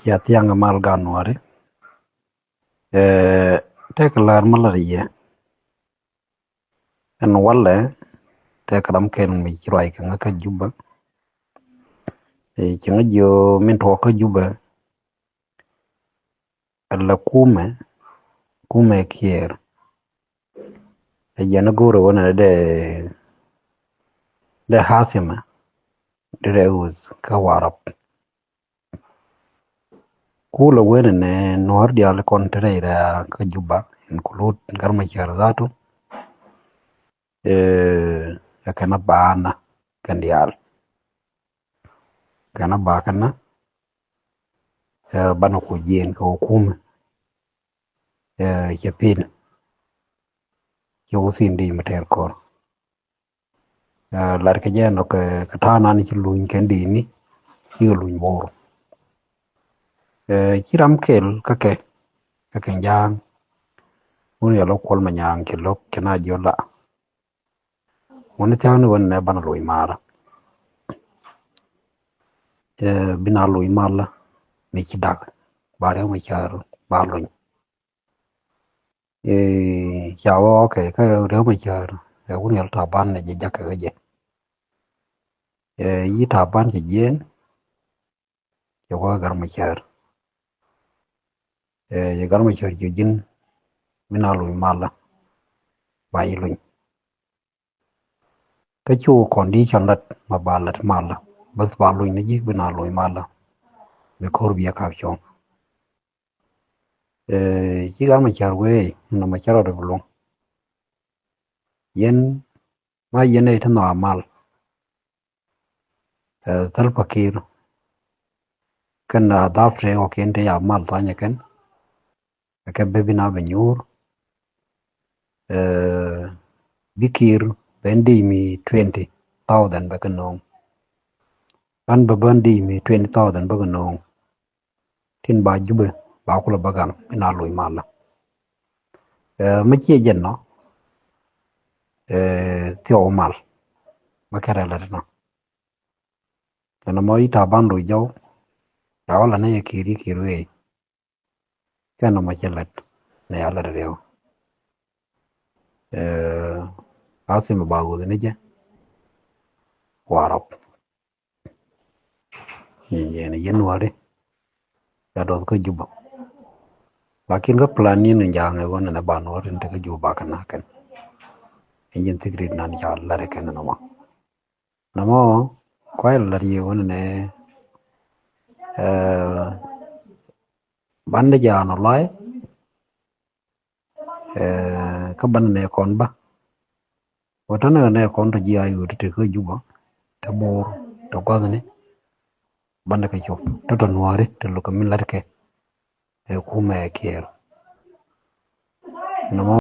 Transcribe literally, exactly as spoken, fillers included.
Ca thiaŋ mal gan wari. Ɛ, tɛk lär ma lär yɛ. Ɛn walɛ tɛk ram kɛn mi ci ruac kɛ ŋä kä Juba. Ɛ, ci ŋä jiö min tuɔk kä Juba. Ala kumɛ, kumɛ Kiir. Ɛ jɛn go̱o̱rɛ wänɛ dee, dee hasima, dee rɛ us kä Warap. Kulɛ wen ɛnɛ Nuɔ̱ɔ̱r diaal kɔn te rɛy rɛ̈ɛ̈ kä Juba, include Gat Macar zatu. Ɛ, ɛ kɛn a baana kɛn diaal. Kɛn a ba kɛn a, ɛ, banɛ ku jiɛn kɛ wä kumɛ. Ɛ, cɛ pin. Cɛ wä thin di mi tɛr kɔr. Ɛ, lat kɛ jɛ nɔ kɛ, kɛ ta̱a̱ nan ci luny kɛn dini, ci kɛ luny Bor. Ɛ, ci ram kɛl kä kɛ, kä kɛ ja̱a̱ŋ. Wun yɛ lɔ Kuɔl Manyaŋ ci lo̱k kɛ na jiɔ la. Wun thia̱a̱ŋ ni wun nɛ banɛ luny marä. Ɛ, bi na luny malä mi ci dak. Ba rɛw mi cär ba luny. Ɛ, ca wä, okay, kä Riek Machar, ɛ, wun yɛl Taban nɛ jɛ jakä kä jɛ. Ɛ, yi Taban cɛ jiɛn, cɛ wä Gat Machar. Ɛ, yɛ Gat Machar ji̱ ji̱n, mi na luny malä, ba yi luny. Kä cu condition lat ma ba lat malä, bäth ba luny ni ji̱ bi na luny malä. Bi ko̱r bi a kap cuɔ̱ŋ. Ɛ, ci Gat Machar wee, nɔ Machar rɔ di bi luŋ. Yɛn, ma yɛn ɛ ti nhɔa mal. Ɛ, Salva Kiir. Kɛn a dhap te kɔ kɛn te a mal thanyɛ kɛn. Ɛ kɛ bɛ bi na bɛ nyuur. Ɛ, bi Kiir ben di mi twenty thousand bɛ kɛ no̱o̱ŋ. Ban bɛ ben di mi twenty thousand bɛ kɛ no̱o̱ŋ. Tin ba Jubɛ ba kulɛ bä gam ina loc malä. Ɛ, mi ciɛ jɛn nɔ, ɛ, thiɔw mal. Bä kɛ rɛl ɛ ti nɔ. Kɛn mɔ yi Taban loc jɔw. Ya wä la nɛ yɛ Kiir yi Kiir wee. Kɛn mɔ cɛ lɛt nɛ ya lɛt riɛw. Ɛ, a thim ba wuth ni jɛ. Warap. Yɛn, yɛn, yɛn Nuɔri. Ya dɔth kä Juba. Lakin kä plan ni ni jaŋ ɛ wä nɛ ba Nuɔri ni te kä Juba kɛ na kɛn. Ɛn jin thik rit nan ca lar kɛn nɔmɔ. Nɔmɔ kuay lar yɛ wä nɛ, ɛ, ban ni jaŋ ɔ lɔy. Ɛ, kä banɛ nɛ kɔn bä. Wä tänɛ nɛ kɔn tɔ ji̱ a yut ti kä Juba, tɔ Bor, tɔ gua̱thni. Banɛ kɛ cop tɔ tɔ Nuɔri tɔ lukɛ min latkɛ. Ɛ, kumɛ Kiir. Nɔmɔ